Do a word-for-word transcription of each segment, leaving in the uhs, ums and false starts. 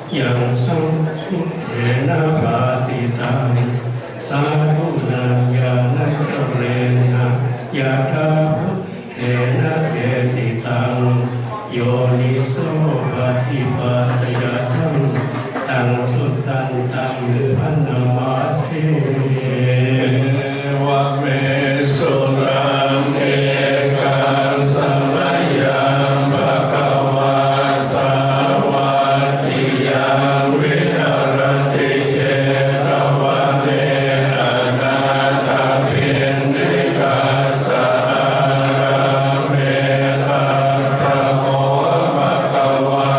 Yaṃ saṃbuddhena bhāsitaṃ sādhunaṃ ñāṇañca- rena yathābhūtena desitaṃ yonisopaṭipattiñāṇaṃ taṃ sudantaṃ bhaṇāma se. Evaṃ me sutaṃ. Ekaṃ samayaṃ bhagavā sāvatthiyaṃ viharati jetavane anāthapiṇḍikassa ārāme. Tatra kho bhagavā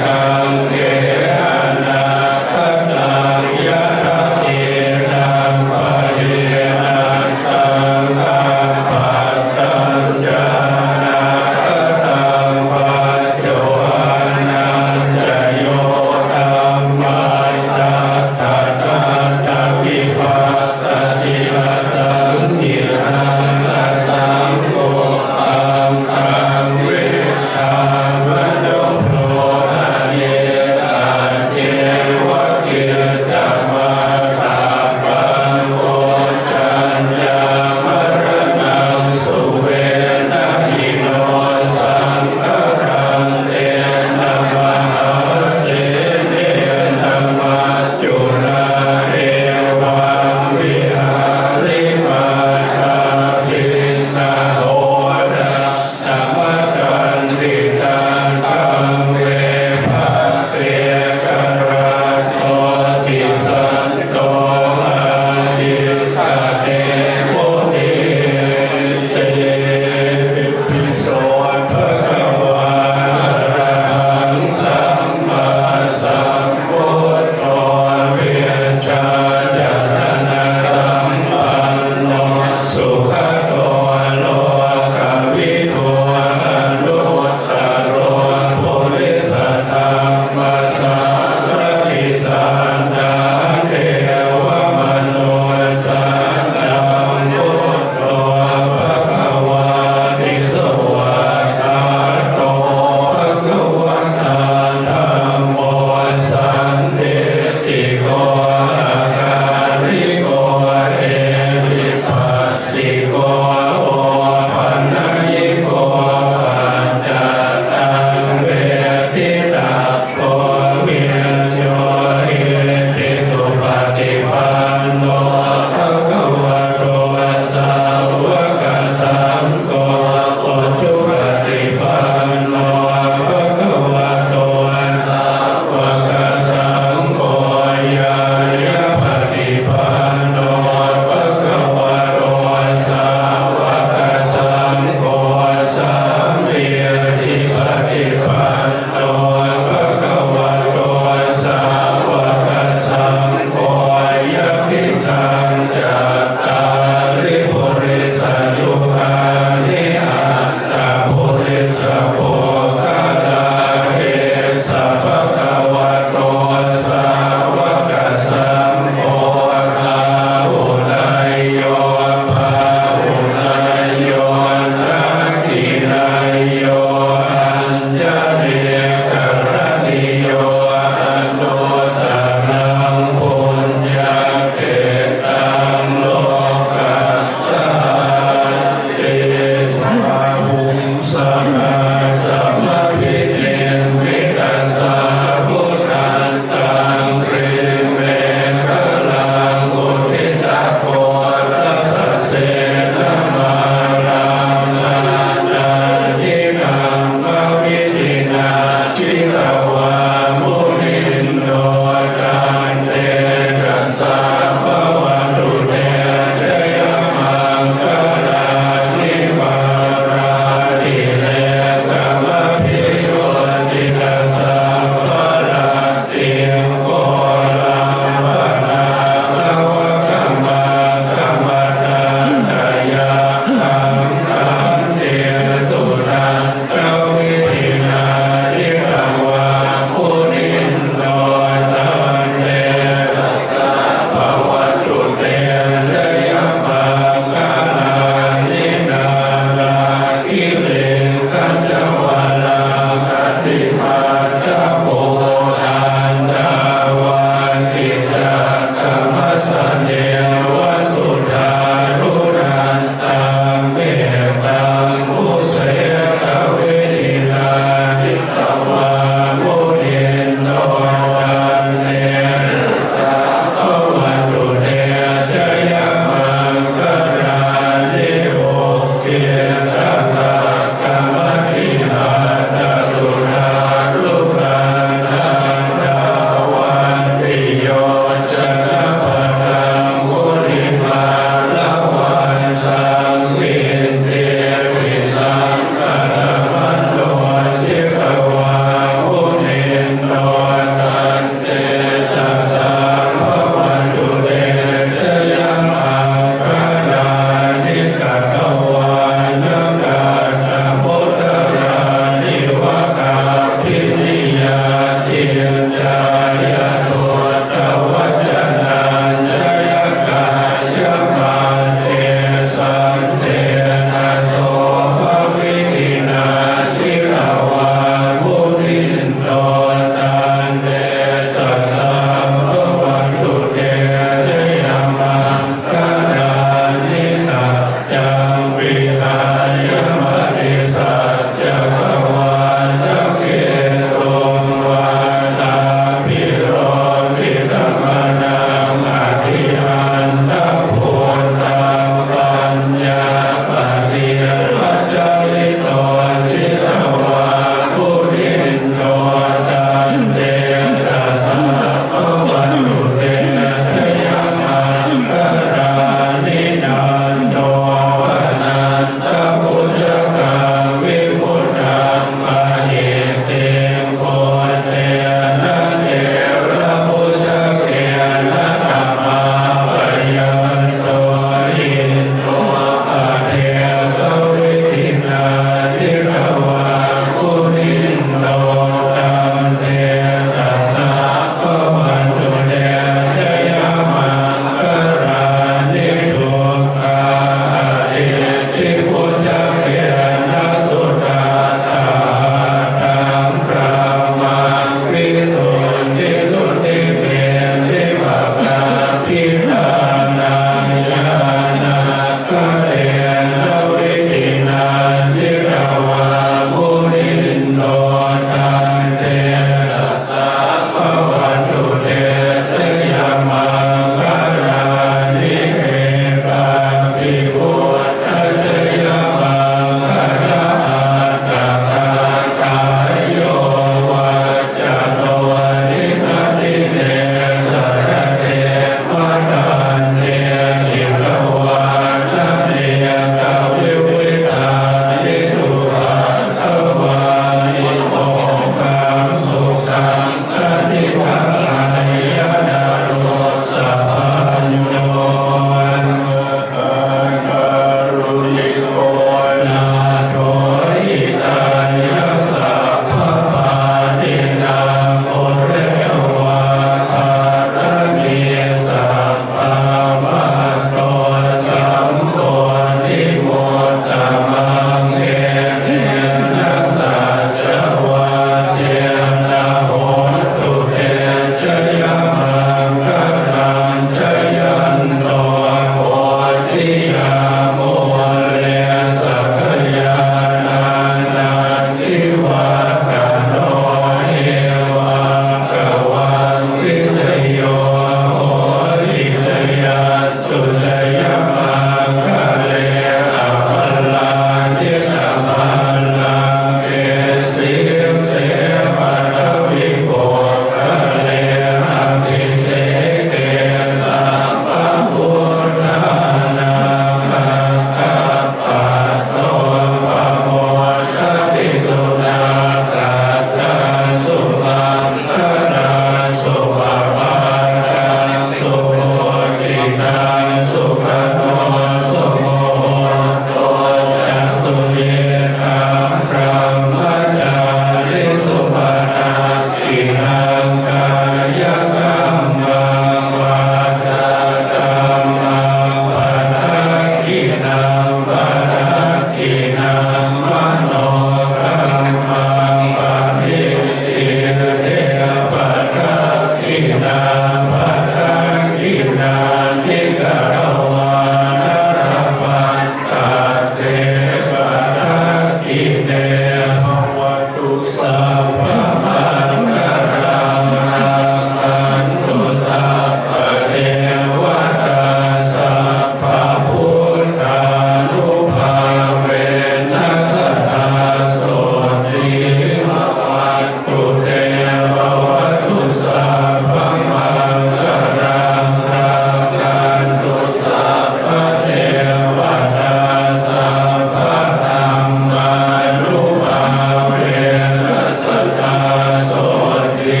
สดถี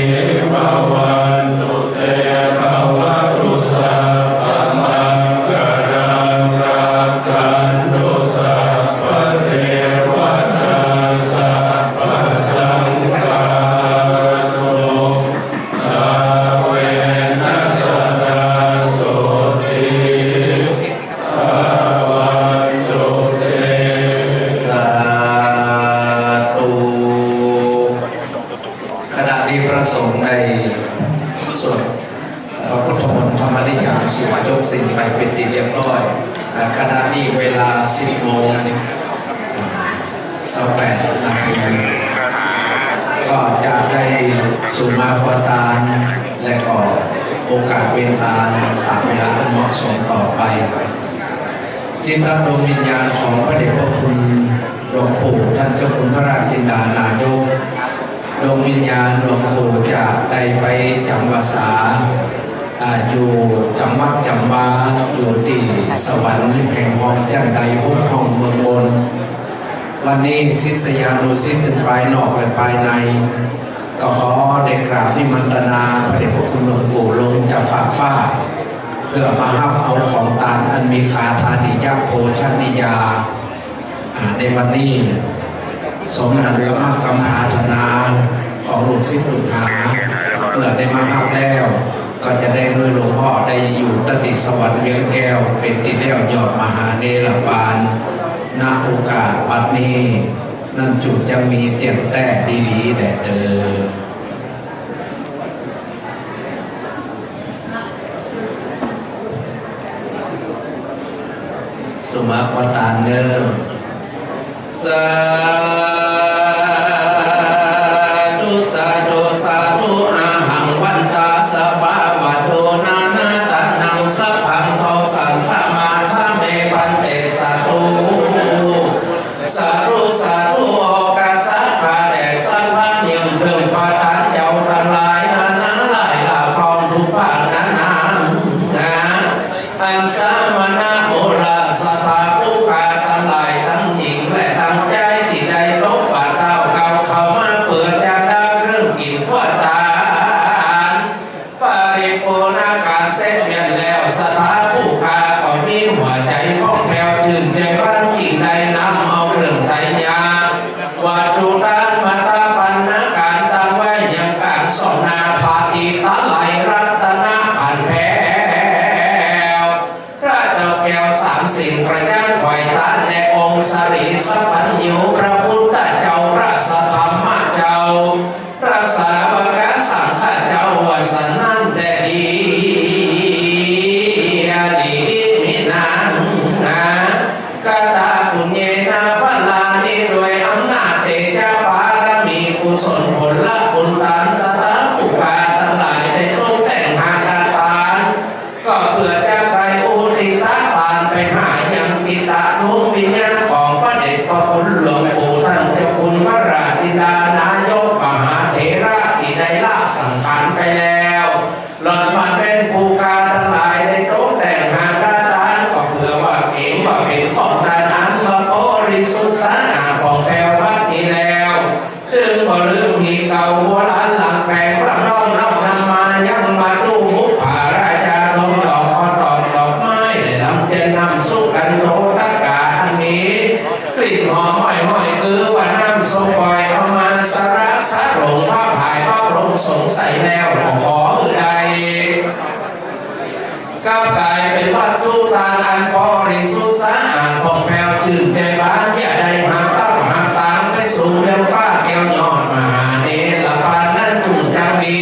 ภวันตุเต ภะวะตุ สัพพะมังคะลัง รักขันตุ สัพพะเทวะตา สัพพะสังฆานุภาเวนะ สะดา โสติ ภวันตุเต สาธุ ขณะนี้พระสงฆ์ได้สวดพระพุทธมนต์ธรรมนิยามสูตรจบสิ้นไปเป็นที่เรียบร้อย อ่า ขณะนี้เวลาสิบโมง ซาวแปดนาที ก็จะได้สุมาควาตาน และก็โอกาสเวนตานตามเวลาอันเหมาะสมต่อไป จิตดวงวิญญาณของพระเดชพระคุณหลวงปู่ท่านเจ้าคุณพระราชจินดานายก ดวงวิญญาณหลวงปู่จะได้ไปจ๋ำพรรษา อ่า อยู่จ๋ำวัดจ๋ำวา อยู่ตี้สวรรค์แห่งห้องจั้นใดหกห้องเมืองบน วันนี้ศิษยานุศิษย์ตึงภายนอกและภายใน ก็ขอได้กราบนิมนตนาพระเดชพระคุณหลวงปู่ลงจากฟากฟ้า เพื่อมาฮับเอาของตานอันมีคาถานิยโภชนิยา อ่า ในวันนี้ สมดังกำมักกำปรารถนาของลูกศิษย์ลูกหา เมื่อได้มาฮับแล้ว ก็จะได้หื้อหลวงพ่อได้อยู่ตติสวรรค์เวียงแก้ว เป็นตี้แล้วยอดมหาเนรปาน ณ โอกาสบัดนี้ นั้นจุ่งจะมีเตี้ยงแต๊ดีหลีแลเต๊อะ สุมาควาตานเน่อ สาธุ สาธุ สาธุ อะหัง วันตา สะภะวะโต นานาตานัง สัพพัง โท สัง ขะมา ทะ เม ภันเต สาธุ สาธุ สาธุ โอกาสะ ข้าแด่สัพพะ เยิ่งเถิงพระตานเจ้าตังหลาย นานาหลายหลากพร้อมทุกภาคนานา อันสมณะมูลศรัทธาผู้ข้าตังหลาย ตังหญิงและตังจาย ตี้ได้ตกบาตรเต้าเก่าเข้ามา เปื้อจะได้เครื่องกิ๋นพวดตาน ปริปูรณาก๋านเสร็จเมียนแล้ว ศรัทธาผู้ข้าก็มีหัวใจ๋ผ่องแผ้ว จื้นใจ๋บาน จิ่งได้นำเอาเครื่องไตรยา วัตถุตานมาตาปัณณาก๋าน ตั้งไว้ยังก๋างส่องหน้าพระตี้ตะไหลรัตนะอันแผ้ว พระเจ้าแก้วสามสิงห์ประจักษ์ไขว่ตาน และองค์สรีสัพพัญญู พระพุทธเจ้า พระสัทธรรมเจ้า พระสาวกสังฆเจ้า ว่าสันนั้นแต๊ดี อดีตมีนาง กตปุญเญนะ พลานี้ด้วยอำนาจเตจาบารมี กุศลผลบุญตาน ศรัทธาผู้ข้าตังหลาย ได้ตกแต่งหากตาน ก็เปื้อจะไปอุทิศตานไปหายังจิตดวงวิญญาณของพระเดชพระคุณหลวงปู่ต้านเจ้าคุณพระราชจินดานายกมหาเถระตี้ได้ละสังขารไปแล้ว หล่อนมาเป๋นผู้ข้าตังหลายได้ตกแต่งหากตาน ก็เปื้อว่าเก๋งว่าเป๋นของตานอันว่าบริสุทธิ์สะอาดผ่องแผ้วบัดนี้แล้ว ตึงบ่ลืมฮีเก่าหัวหลานหลังแป๋ง พระน้อมนับนำมายังบรรลุบุพพาราชาดมดอก ขอตอกดอกไม้ และนำเตียนน้ำสุกันโทตกาอันนี้ กลิ่นหอมห้อยๆ คือว่าน้ำส้มปล่อยเอามาสระสะหลงพระผายพระพรหมสงสัยแล้ว ก็ขอหื้อได้ กลับก๋ายเป๋นวัตถุตานอันบริสุทธิ์สะอาดผ่องแผ้วจื้นใจ๋บาน อย่าได้หาบตับหาบตางไปสู่เวียงฟ้าแก้วยอดมหาเนรปานนั้น จุ่งจักมี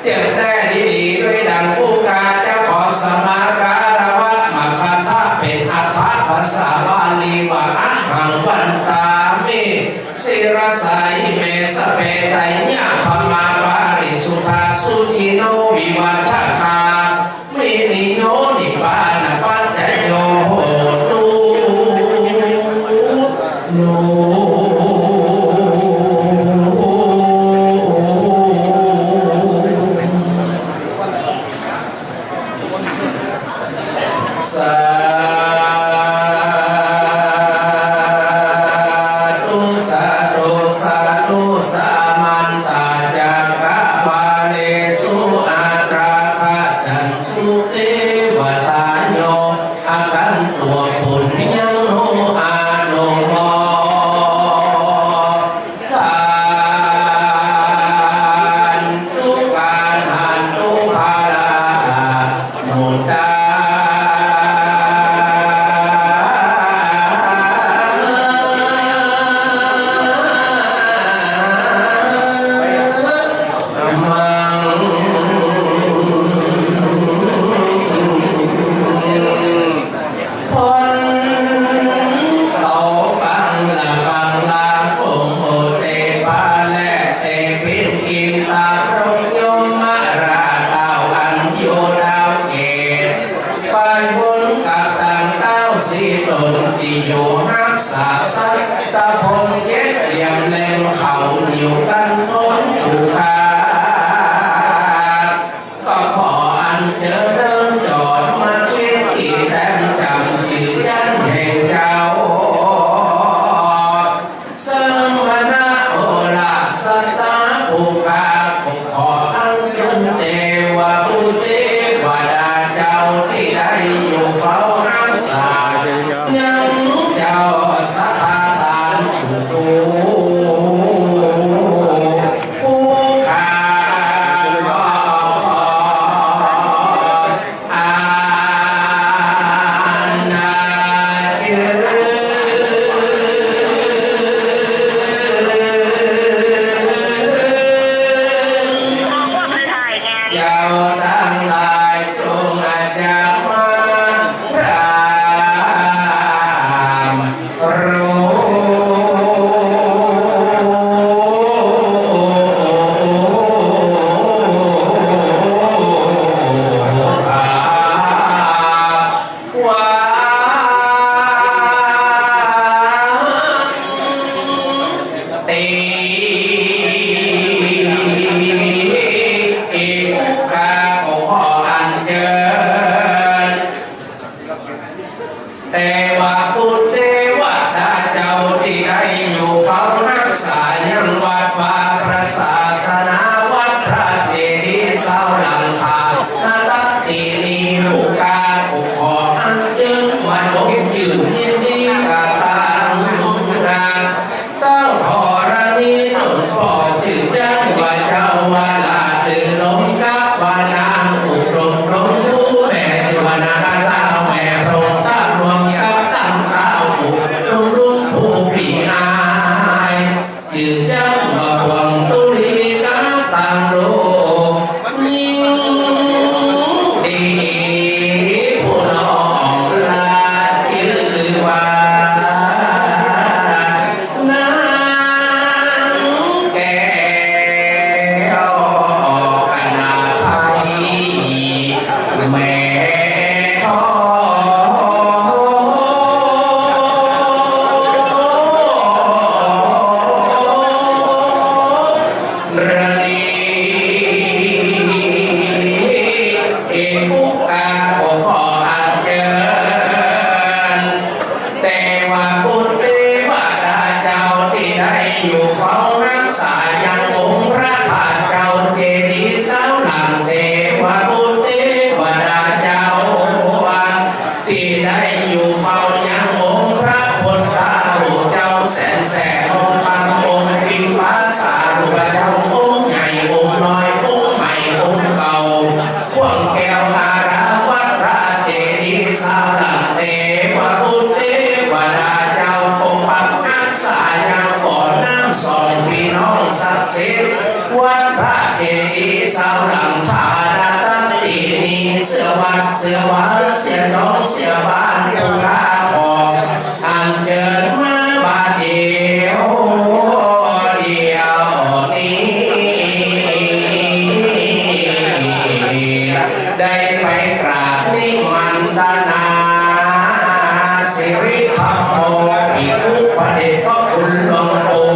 เตี้ยงแต๊ดีหลี ด้วยดังผู้ข้าจะขอสมาการะวะ มคทะเป๋นอัฏฐภาษาบาลีว่า อะหัง วันตามิ ศิรสาหิ เม สะเป ไตรยะธรรมา ปาริสุทธา สุจินโน วิวัชชะคา มิ นิโย นิพพานะปัจจโย โหตุ โน สาธุ สาธุ สาธุ สามา แต่เป๋นอินทรพรหมยมราชเต้าอันอยู่ดาวเกต ไปบนกับตังเต้าสี่ต๋นตี้อยู่ฮักษาสัตว์ตะพงเจ็ดเหลี่ยมแหลมเขาอยู่กั๋นตนผู้ข้า ก็ขออัญเจิญเดินจอดมาเคียงตี้แต้มจ๋ำจื้อจั๊นแห่งเจ้า สมณะโอรสตาผู้ข้า ก็ขออัญเจิญเตวะบุตรเตวดาเจ้าตี้ได้อยู่เฝ้าฮักษา ยังเจ้าสัตตาตานผู้ ผู้ข้าก็ขออัญเจิญ เจ้าตังหลายจงอาจารย์มาพรามรู้ ว่า เต เอ ผู้ข้าก็ขออัญเจิญ เตวะบุตรเตวดาเจ้าตี้ได้อยู่เฝ้าฮักษายังวัดวาพระศาสนาวัดพระเจดีย์ซาวหลังคา ณ ตั๊ดตี้นี้ผู้ข้าก็ขออัญเจิญมาจงจื้นยินดีกับตัง เต้าธรณีต๋นป้อจื้อจั๊นว่าเจ้าวราตรึงลมกับว่านางอุดมดงผู้แม่จื้อว่านางเต้าแม่พรหมทาตุรวมกับตังเต้าอุดมดงผู้ปี้อาย จื้อจั๊นว่าพวงตุลีกับตังลูก ยิ่งดีผู้น้องลาจื้อว่า นางแก้วคณาไพ แม่ทอง รณี เอ ผู้ข้าก็ขออัญเจิญ เตวะบุตรเตวดาเจ้าตี้ได้อยู่เฝ้าฮักษายังองค์พระธาตุเจ้าเจดีย์ซาวหลัง เตวะบุตรเตวดาเจ้า ตี้ได้อยู่เฝ้ายังองค์พระพุทธรูปเจ้าแสนแสบทองคำ องค์ปิมปะสารูปเจ้า องค์ใหญ่องค์น้อย องค์ใหม่องค์เก่า ข่วงแก้วหาราวัดพระเจดีย์ซาวหลัง เตวะบุตรเตวดาเจ้าปกปักฮักษายังบ่อน้ำสองปี้น้องศักดิ์สิทธิ์ วัดพระเจดีย์ซาวหลัง ฐานะตั๊ดตี้นี้เสียวัดเสียวาเสียหนองเสียบ้าน ผู้ข้าขออัญเจิญมาบัดเดี๋ยว เดี๋ยวนี้ ได้ไปกราบนิมันตนา สิริธัมโม ภิกขุพระเดชพระคุณหลวงปู่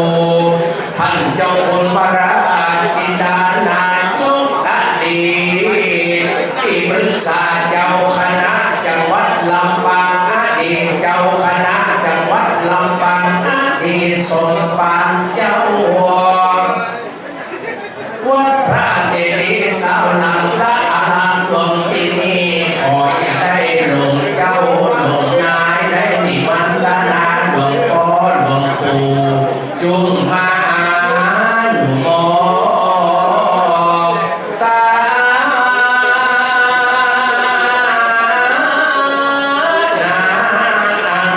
ท่านเจ้าคุณพระราชจินดานายกอดีต ตี้ปรึกษาเจ้าคณะจังหวัดลำปาง อดีตเจ้าคณะจังหวัดลำปาง อดีตสมภารเจ้า วัดพระเจดีย์ซาวหลังพระอารามหลวงตี้นี้ ขออย่าได้หลวงเจ้าหลวงนาย ได้นิมันตนาหลวงป้อหลวงปู่ จุ่งมาอนุโมตนา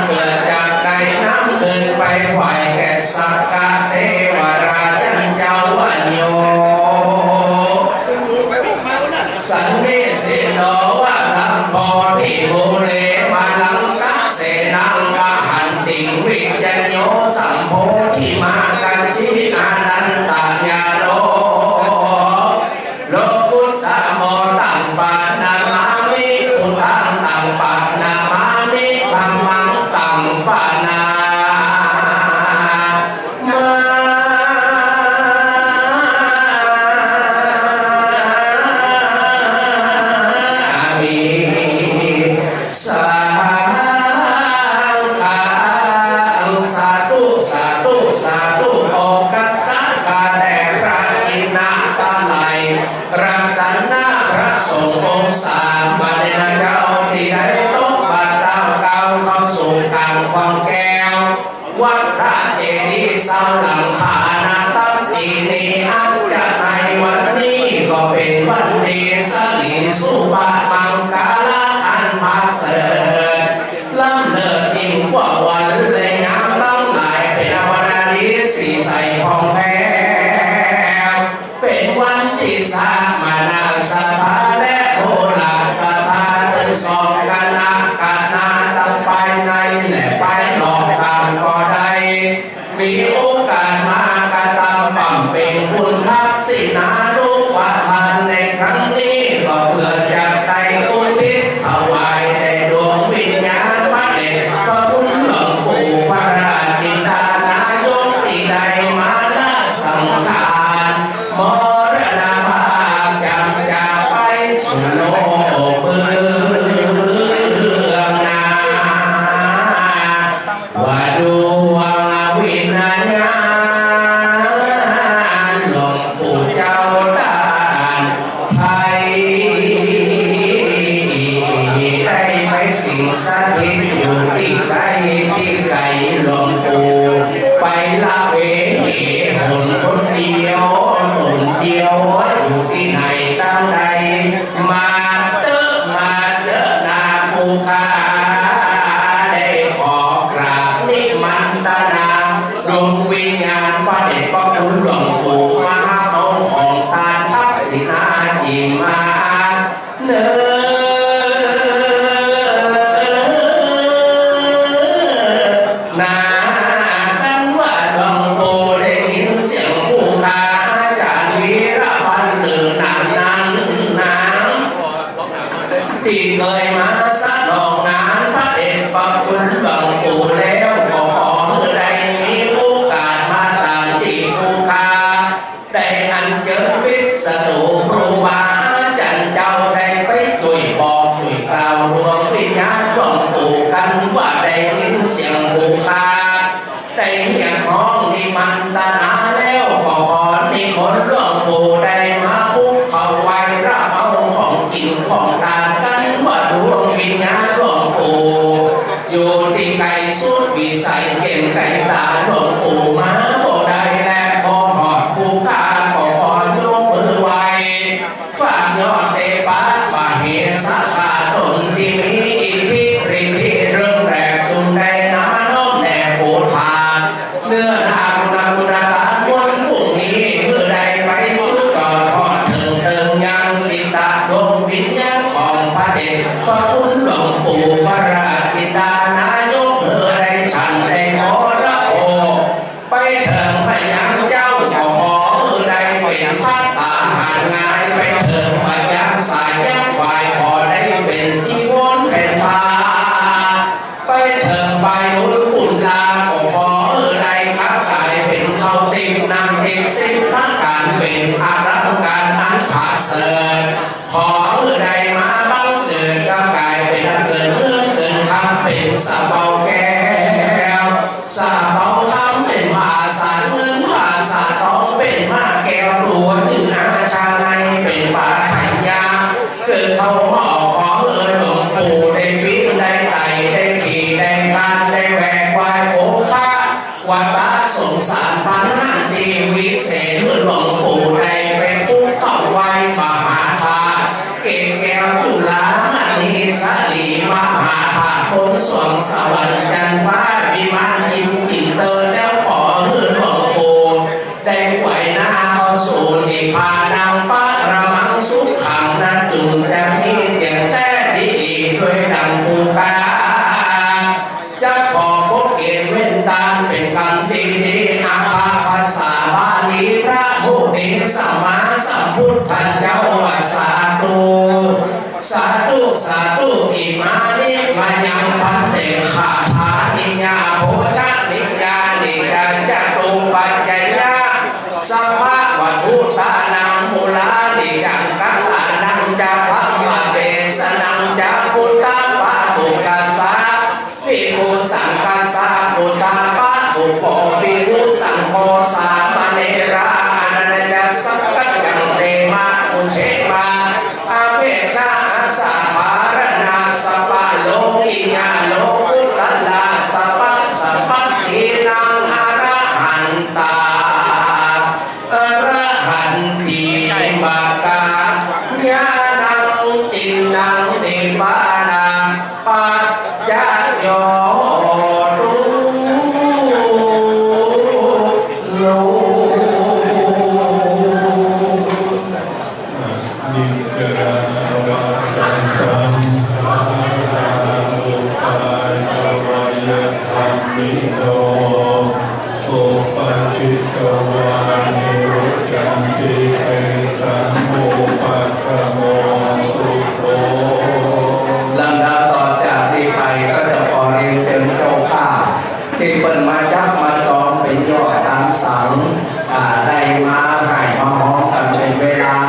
เปื้อจักได้นำขึ้นไปไหว้แก่สักกะเตวราชันเจ้าว่าโย สันนิสิต รัตนพระสงฆ์องค์สาม บาดนี้นะเจ้า ตี้ได้ตกบาตรเต้าเก้าเข้าสู่กลางฝั่งแก้ว วัดพระเจดีย์เศร้าหลังคานะ ตั๊งตี้นี้อันจะในวันนี้ก็เป๋นวันตี้สริสุภมังคละอันประเสริฐ ล้ำเลิศยิ่งกว่าวันและยามตังหลาย เป๋นวันดีสีใสผ่องแผ้ว เป๋นวันตี้สมณะศรัทธาและโมฆะศรัทธาตึงสองคณะ คณะตังภายในและภายนอกต่างก็ได้ มีโอกาสมากระตำบำเพ็ญบุญทักษิณานุปทานในครั้งนี้ ก็เพื่อจะได้อุทิศถวายแด่ดวงวิญญาณพระเดชพระคุณหลวงปู่พระราชจินดานายกตี้ได้มรณสังขาร มรณภาพจาก จากไปสู่โลกเบื้องหน้า ว่าดวงวิญญาณหลวงปู่เจ้าต้านไพ ได้ไปสิงสถิตอยู่ตี้ใก้ตี้ไก๋ หลวงปู่ไปละเวเหหนคนเดียว ต๋นเดียว อยู่ตี้ไหนตางใด มาเต๊อะ มาเต๊อะนาผู้ข้า ได้ขอกราบนิมนตนา ดวงวิญญาณพระเดชพระคุณหลวงปู่ มาฮับเอาของตานทักษิณาตี้มาเนินนา กันว่าหลวงปู่ได้ยินเสียงผู้ข้า อาจารย์วีรพันธ์หรือหนานนั้นนา ตี้เกยมาสนองงานพระเดชพระคุณหลวงปู่แล้ว ก็ขอหื้อได้มีโอกาสมาตางตี้ผู้ข้า ได้อัญเจิญภิกษุครูบาอาจารย์เจ้า ได้ไปจ้วยบอกจ้วยกล่าวดวงวิญญาณหลวงปู่ กันว่าได้ยินเสียงผู้ข้า ได้เฮียกฮ้องนิมนตนาแล้ว ก็ขอนิมนต์หลวงปู่ได้มาคุกเข่าไหว้ รับเอาของกิ๋นของตาน กันว่าดวงวิญญาณหลวงปู่ อยู่ตี้ไก๋สุดวิสัย เจ๋งไก๋ต๋าหลวงปู่มาบ่ได้แล บ่ฮอดผู้ข้า ก็ขอยกมือไหว้ ฝากยอดเตปะมเหสข้าต๋นตี้มีอิทธิฤทธิเริงแรง จุ่งได้นำมาน้อมแด่ปู่ทา เนื้อนาบุญคุณตานมวลฝูงนี้ หื้อได้ไปจุดจอดฮอดเถิงเติงยังจิตตะดวงวิญญาณของพระเดชพระคุณหลวงปู่พระราชจินดานายก หื้อได้ฉันได้มรโภค ไปเถิงไปยังเจ้า ก็ขอหื้อได้เป๋นภัตตาหารงาย ไปเถิงไปยังสายยังขวาย ขอได้เป๋นจีวรเป๋นผ้า ไปเถิงไปบุญปุญญา ก็ขอหื้อได้กลับก๋ายเป๋นข้าวติ๊บน้ำติ๊บสิบประก๋าน เป๋นอลังก๋านอันประเสริฐ ขอหื้อได้มาบังเกิดกลับก๋ายเป๋นเกิดเงินเกิดคำ เป๋นสะเปาแก้ว สะเปาคำ เป๋นผาสาเงินผาสาตอง เป๋นหมากแก้วตั๋วจึงอาชาใน เป๋นปาไถยา เกิดเข้าหอ ขอหื้อหลวงปู่ได้ปิ้งได้ไต่ได้ขี่ได้คานได้แหวกว่ายโอคะ วัตตะสงสารปัญหาตี้วิเศษ หื้อหลวงปู่ได้ไปคุกเข่าไหว้มหาธาตุ เกศแก้วจุฬามณีสลีมหาธาตุ บนสวงสวรรค์จันทร์ฟ้าวิมานอินทร์จิ๋นเตอร์ แล้วขอหื้อหลวงปู่ได้ไหวหน้าเข้าสู่นิพพานังปรมังสุขัง นั้นจุ่งจะมีเตียงแต๊ดีๆ ด้วยดังผู้ข้า จะขอบทเกณฑ์เว้นตานเป๋นกำดีๆ อักขภาษาบาลี พระมุนีสัมมาสัมพุทธเจ้าว่า สาธุ สาธุ สาธุ อิมานิมะยังภันเต คาถานิยา โภชนิยา นิยาจตุปัจจยา สัพพะวัตถุตานัง มูลานิจัง กัตตานังจะ ธัมมะเตสะนังจะ พุทธะปะปุคคัสสะ ภิกขุสังฆัสสะ พุทธะปะปุพโพ ภิกขุสังโฆ สามะเณรา อานันจะ สักกัจจัง เตมะ ขันติ มัคคา ญาณัง ทิฏฐัง นิพพานัง ปัจจโย ตุโล นิจจานุปัสสังขารา อุปาทวายธรรมิโน อุปปาทิตวา นิรุจจันติ เตสัง อุปัฏฐัมโม สุโข ลำดับต่อจากนี้ไปก็จะขอเรียนเชิญเจ้าภาพ ตี้เปิ้นมาจับมาจองเป๋นยอดตานสัง อ่า ได้มาฮ่ายมาฮองกั๋นเป๋นเวลา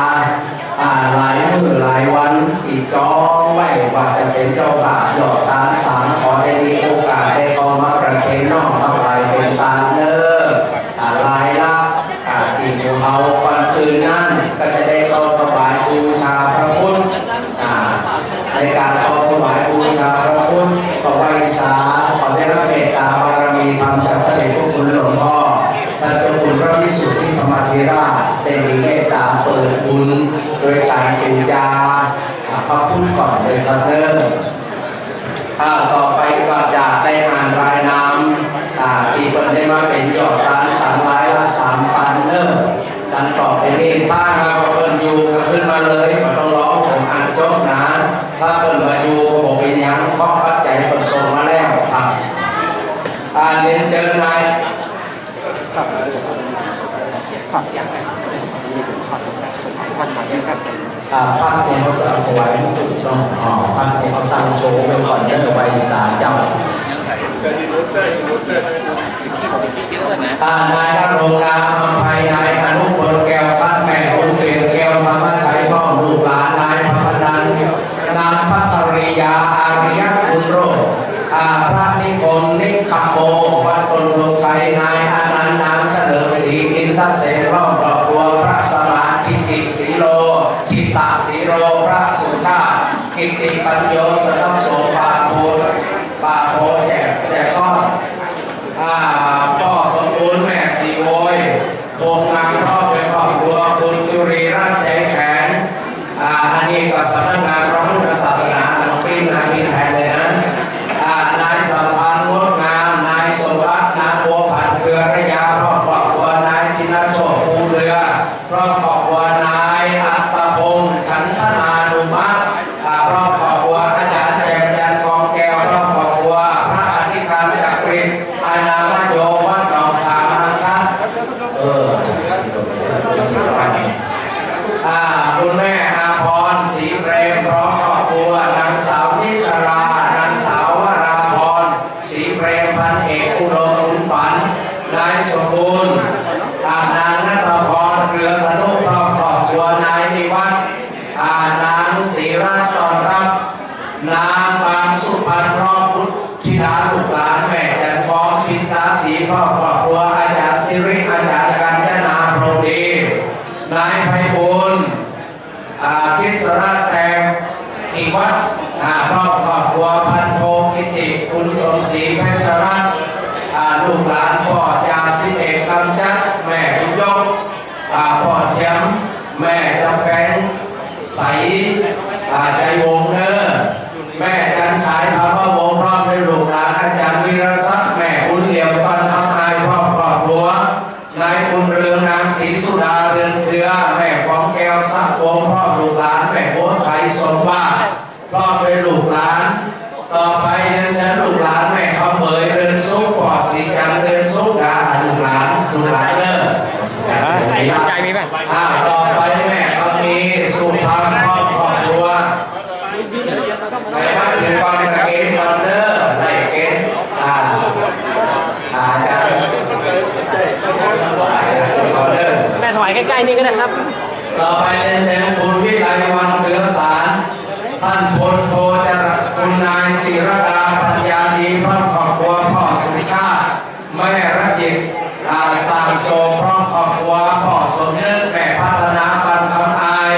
อ่า หลายมื้อหลายวัน ตี้จองไว้ว่าจะเป๋นเจ้าภาพยอดตานสัง ขอได้มีโอกาสได้เข้ามาประเคนน้อมถวายเป๋นตานเน้อ อ่า รายละ อ่า ตี้หมู่เฮา ก่อนอื่นนั้นก็จะได้เข้าถวายบูชาพระพุทธ อ่า ในก๋านเข้าถวายบูชาพระพุทธ ก็ไหว้สา ขอได้รับเมตตาบารมีธรรมจากพระเดชพระคุณหลวงพ่อ ท่านเจ้าคุณพระวิสุทธิธรรมาธิราช ได้มีเมตตาเปิดบุญโดยก๋านปู๋จา อ่า พระพุทธก่อนเลยครับเน้อ อ่า ต่อไปก็จะได้อ่านรายนาม อ่า ตี้เปิ้นได้มาเป๋นยอดตานสังรายละสามปันเน้อ ดังต่อไปนี้ ถ้าหากว่าเปิ้นอยู่ก็ขึ้นมาเลย บ่ต้องรอผมอ่านจบนะ ถ้าเปิ้นบ่อยู่ก็บ่เป๋นหยัง เพราะปัจจัยเปิ้นส่งมาแล้วครับ อ่า เรียนเจิญนาย อ่า พระเนี่ยเขาจะเอาถวายมงกุฎเนาะ อ๋อ พระเนี่ยเขาตั้งโชว์ไว้ก่อน เดี๋ยวไหว้สาเจ้า อ่า นายนรงค์นามอำไพ นายอนุพลแก้วพัน แม่บุญเปี่ยมแก้วธรรมชัย พร้อมลูกหลาน นายธรรมนันท์ นางพัชริยา อาริยะบุญโรจน์ อ่า พระนิคม นิคโม วัดต้นธงชัย นายอานันต์ นางเฉลิมศรี อินทเสน พร้อมครอบครัว พระสมาน ทิติสีโล ทิตะสีโล พระสุชาติ กิตติปัญโญ สำนักสงฆ์ป่าโพธิ์ ป่าโพธิ์แจ่ แจ่ซ้อน อ่า ป้อสมบูรณ์ แม่ศรีโวย พงษ์งาม พร้อมด้วยครอบครัว คุณจุรีรัตน์ ใจแข็ง อ่า อันนี้ก็สำนักงานพระพุทธศาสนา น้องปิ้น นายปิ้นแทนเลยนะ อ่า นายสัมพันธ์ งดงาม นายสมบัติ นางบัวผัน เครือระยา พร้อมครอบครัว นายชินโชติ ภูเรือ พร้อมครอบครัว นายอัตตพงษ์ ฉันทนานุมัติ อ่า พร้อมครอบครัว อาจารย์แจ่มจันทร์ กองแก้ว พร้อมครอบครัว พระอธิการจักรินทร์ อนามโย วัดหนองขาม บางชัน เออ อ่า คุณแม่อาภรณ์ ศรีเปรม พร้อมครอบครัว นางสาวนิชรา นางสาววราพร ศรีเปรม พันเอกอุดม บุญปัน นายสมบูรณ์ อ่า นางณัฐพร เครือธนุ พร้อมครอบครัว นายนิวัฒน์ อ่า นางศรีรัตน์ ต้อนรับ นางบางสุพรรณ พร้อมบุตรธิดาลูกหลาน แม่จันทร์ฟอง ปินตาศรี พร้อมครอบครัว อาจารย์สิริ อาจารย์กัญจนา พรหมดี นายไพบูลย์ อ่า คริสรัตน์ แตงอิวัฒน์ อ่า พร้อมครอบครัว พันโทกิตติ คุณสมศรี เพชรรัตน์ อ่า ลูกหลานป้อจ่าสิบเอกกำจัด แม่บุญยก อ่า ป้อแชมป์ แม่จำแปงใส อ่า ใจวงเน้อ แม่จันฉาย ธรรมวงศ์ พร้อมด้วยลูกหลาน อาจารย์วิรศักดิ์ แม่บุญเหลี่ยม ฟันคำอาย พร้อมครอบครัว นายบุญเรือง นางศรีสุดา เรือนเครือ แม่ฟองแก้ว ศักดิ์วงศ์ พร้อมลูกหลาน แม่บัวไข สมบัติ พร้อมด้วยลูกหลาน ต่อไปเรียนเชิญลูกหลาน แม่คำเหมย เรือนสุข ป้อศรีจันทร์ เรือนสุข นะ ลูกหลาน ลูกหลานเน้อ ฮะ ไอ้น้ำใจมีป่ะ อ่า ต่อไปแม่คำมี สุพรรณ พร้อมครอบครัว ไปมาถือก่อนกระเกณฑ์ก่อนเน้อ ไล่เกณฑ์ อ่า อ่า อาจารย์ อ่า อาจารย์ก่อนเน้อ แม่ถวายใกล้ๆ นี่ก็ได้ครับ ต่อไปเรียนเชิญคุณวิไลวรรณ เครือสาร ท่านพลโทจรัส คุณนายศิรดา ปัญญาดี พร้อมครอบครัว ป้อสุชาติ แม่รจิต อ่า สร้างโสม พร้อมครอบครัว ป้อสมนึก แม่พัฒนา ฟันคำอาย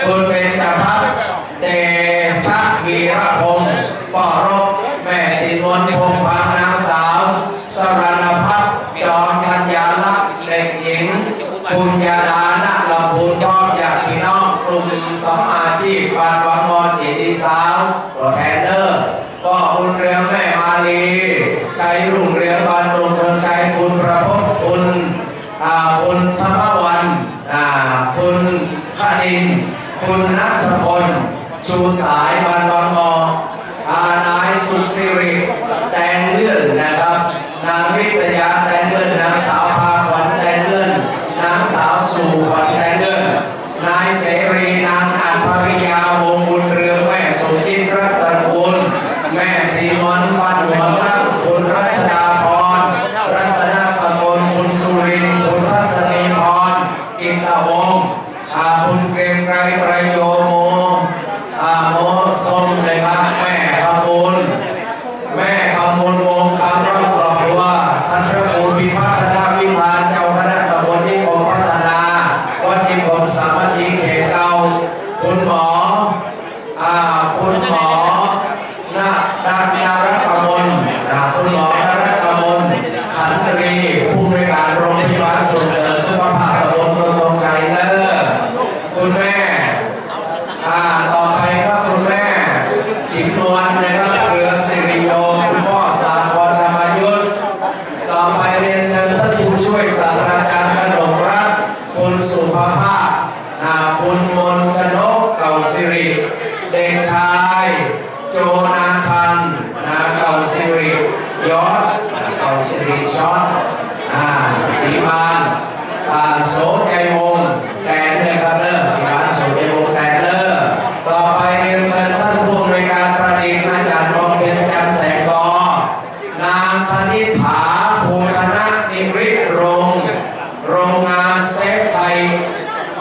คุณเบญจพัฒน์ เดชะวีรพงศ์ ป้อรบ แม่ศรีนวล พงษ์พัง นางสาว สรรณพัฒน์ จอมธัญญาลักษณ์ เด็กหญิง ปุญญาดา ณ บุญพร้อมญาติพี่น้องกลุ่มสัมมาชีพบ้านวังมอเจดีย์ซาว ตั๋วแทนเน่อ ป้อบุญเรืองแม่มาลี ชัยรุ่งเรืองบ้านดงเมืองชัย คุณประพจน์ คุณ อ่า คุณธรรมวรรณ อ่า คุณคณินทร์ คุณณัฐพล ชูสายบ้านวังมอ อ่า นายสุขสิริ แตงเลื่อนนะครับ นางวิทยา แตงเลื่อน นางสาวพาขวัญ แตงเลื่อน นางสาวสู่ขวัญ แตงเลื่อน นายเสรี นางอัจฉริยา วงศ์บุญเรือง แม่สมจิต รัตนกูล แม่ศรีมนต์ ฟันหัวตั้ง คุณรัชดาพร รัตนสกล คุณสุรินทร์ คุณทัศนีพร กิตตวงศ์ อ่า คุณเกรียงไกร ไตรโยโม อ่า โมส้มนะครับ แม่คำมูล แม่คำมูล วงศ์คำ และครอบครัว ท่านพระครูพิพัฒนวิธาน เจ้าคณะตำบลนิคมพัฒนา วัดนิคมสามัคคีเขตเก้า คุณหมอ อ่า คุณหมอ น น นรกมล อ่า คุณหมอนรกมล ขันตรี ผู้อำนวยการโรงพยาบาลส่งเสริมสุขภาพตำบลเมืองธงชัยเน่อ คุณแม่ อ่า ต่อไปก็คุณแม่ จิ๋มนวลนะครับ เครือสิริโย คุณพ่อสาคร ธรรมยุทธ ต่อไปเรียนเชิญท่านผู้ช่วยศาสตราจารย์กนกรัตน์ คุณสุภาภาพ อ่า คุณมนชนก เก่าสิริ เด็กชาย โจนาธาน นาเก่าสิริ ยอด เก่าสิริ ชอด อ่า ศรีมาน อ่า โสมใจวงศ์ แตนเน่อครับเน่อ ศรีมาน โสมใจวงศ์ แตนเน่อ ต่อไปเรียนเชิญท่านผู้อำนวยการประดิษฐ์ อาจารย์ทองเพ็ญ จันทร์แสงกอ นางธนิษฐา ภูธนนิริตรงค์ โรงงานเซฟไทย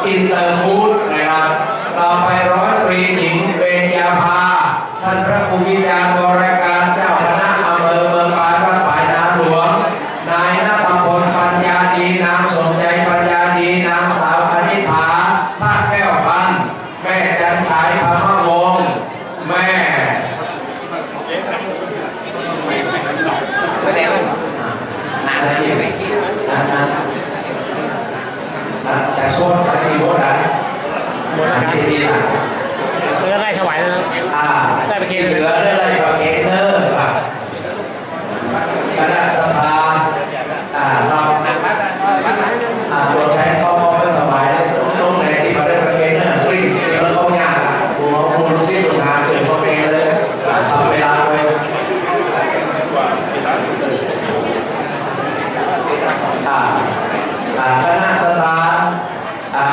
อินเตอร์ฟู้ดนะครับ ต่อไปร้อยตรีหญิง เบญญาภา ท่านพระครูวิจารณ์ วรการ เจ้าคณะอำเภอเมืองปาย วัดฝายนาหลวง นายณัฐพล ปัญญาดี นางสมใจ ปัญญาดี นางสาวคณิษฐา พระแก้วพันธ์ แม่จันฉาย ธรรมวงศ์ แม่ ไม่ได้ นะ นะ นะ นะ จะชวนไปที่วัดนะ อ่า ที่นี่นะ ก็ได้ถวายแล้วนะ อ่า ได้ประเคน ที่เหลือได้ประเคนเน่อครับ คณะศรัทธา อ่า ครับ อ่า ตั๋วแทนเขา เขาไปถวายเลย ตรงไหนตี้บ่ได้ประเคนเน่อ กลิ้ง แล้วเขายากอ่ะ หัวมูลสิ้นหาเกิดประเคนเลย อ่า ทำเวลาไว้ อ่า อ่า คณะศรัทธา อ่า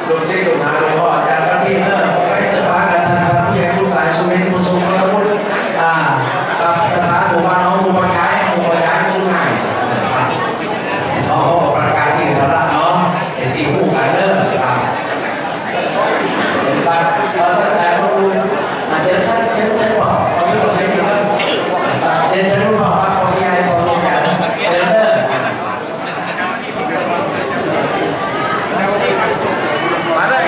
ลูกศิษย์ลูกหาหลวงพ่ออาจารย์ พระพี่เนอะ ขอให้เกิดพากันทัน พระผู้ใหญ่ผู้สายสุวิน ผู้ทรงคุณวุฒิ อ่า กับศรัทธาหมู่บ้านน้อง หมู่บ้านย้าย หมู่บ้านย้าย หมู่ง่าย ครับ เอา เอาประกาศที่พระเนาะ เห็นที่ผู้กันเนอะ ครับ ครับ เราตั้งใจมาดู อ่า เชิญครับ เชิญ เชิญบอก ขอให้บอกให้อยู่ครับ เรียนเชิญบอกครับ ขอให้ ขอให้อาจารย์ เชิญเนอะ มาเลย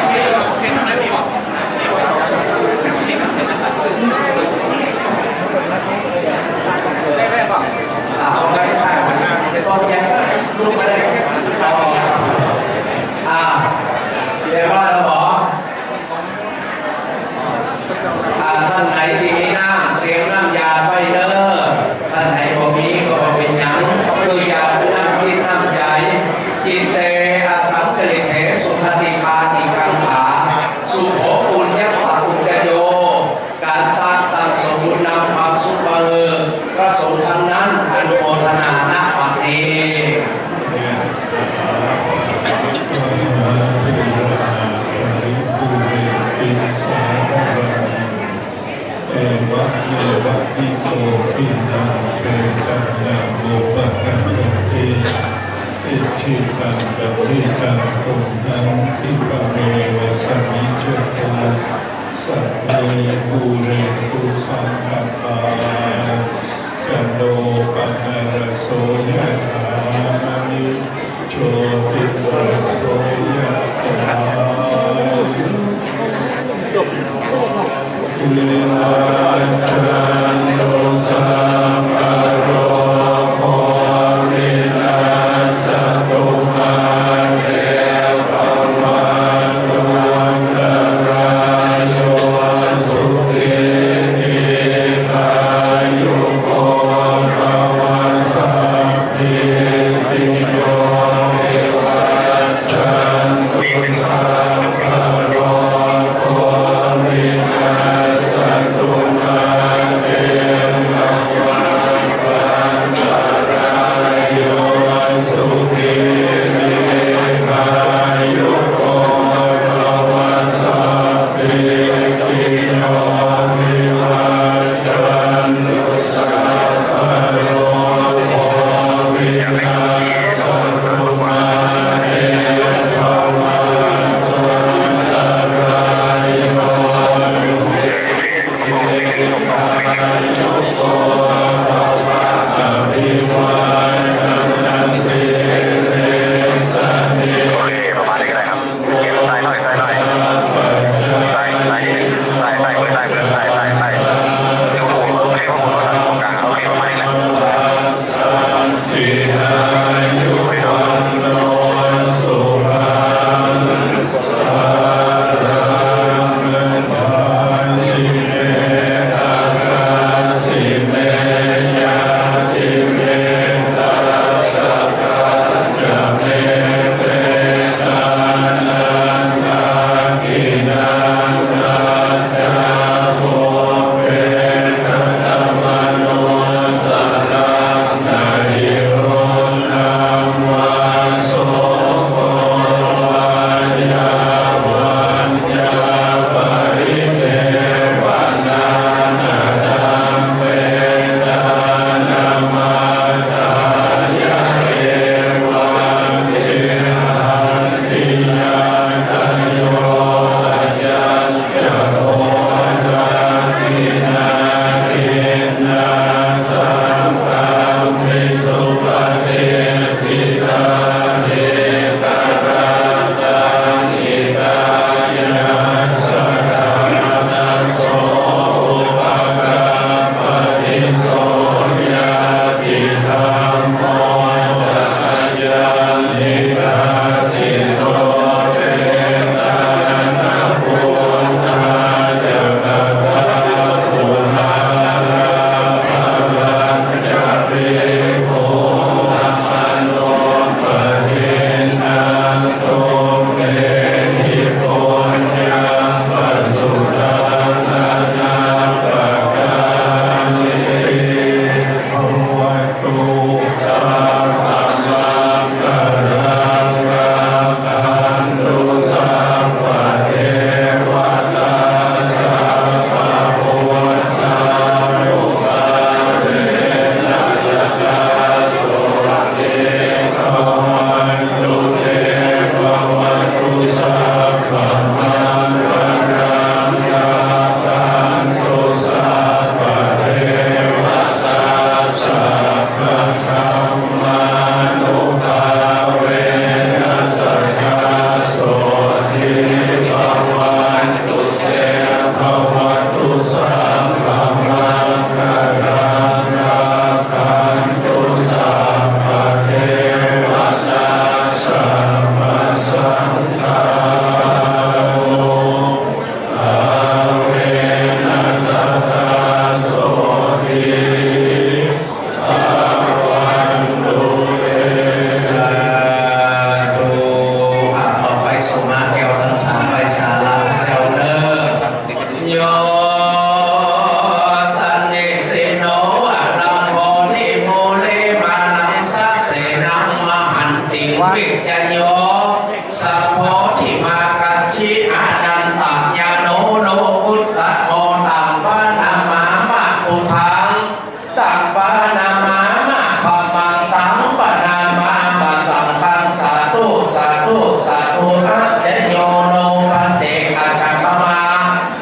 เต อัจฉะขมา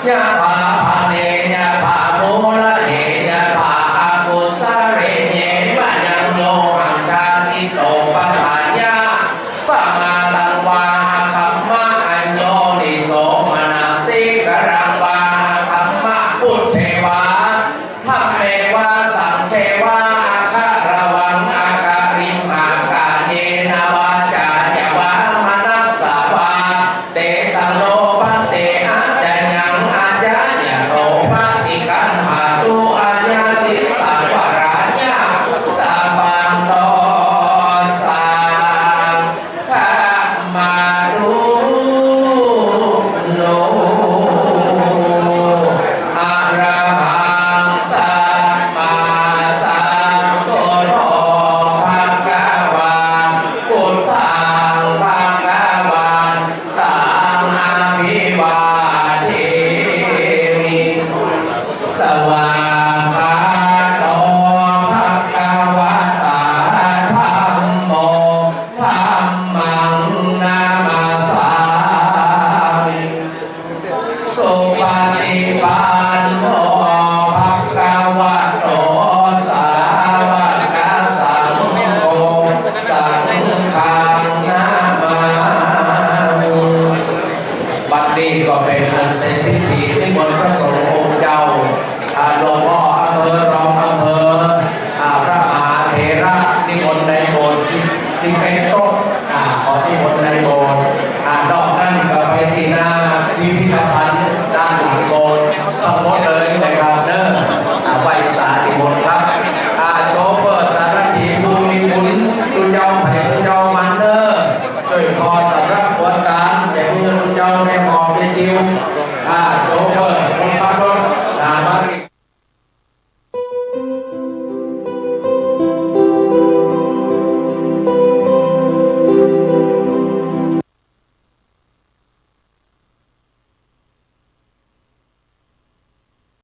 ยะถา พะเร ยะถา มูละเห ยะถา อะกุสะเล เย มะยัง โย หัง ชาติโต ปะทะยะ ปะมาทัง วา อะคัมมะ อะโยนิโส มะนะสิกะรัง วา อะคัมมะ ปุทเท วา ธัมเม วา สังฆเท วา อะคะระวัง อะคะริมหะ กาเยนะ วาจายะ วา มะนัสสะ วา เตสัง โลภันเต อะจะยัง อะจะยะโต ปะฏิกัณหะตุ อะยะติสสะ วะรายะ สัพพันโต สังฆะมาตุ โน อะระหัง สัมมาสัมพุทโธ ภะคะวัง พุทธัง ภะคะวันตัง อะภิวาเทมิ สวากขาโต ภะคะวะตา ธัมโม ธัมมัง นะมัสสามิ สุปะฏิปันโน ภะคะวะโต สาวะกะสังโฆ สังฆัง นะมามิ บัดนี้ก็เป๋นอันเสร็จพิธีนิมนต์พระสงฆ์องค์เจ้า อ่า หลวงพ่ออำเภอ รองอำเภอ อ่า พระมหาเถระนิมนต์ในโบสถ์สิบ สิบเอ็ดโต๊ะ อ่า ขอนิมนต์ในโบสถ์ อ่า นอกนั้นก็ไปตี้หน้าพิพิธภัณฑ์ด้านหลังโบสถ์ตังหมดเลยนะครับเด้อ อ่า ไหว้สาตี้โบสถ์ครับ อ่า โชเฟอร์สารถีผู้มีบุญ ตุ๊เจ้าใผตุ๊เจ้ามันเด้อ จ้วยผ่อสำรับควรก๋าน จะหื้อตุ๊เจ้าได้หมอบได้ติว อ่า โชเฟอร์คนขับรถ อ่า มา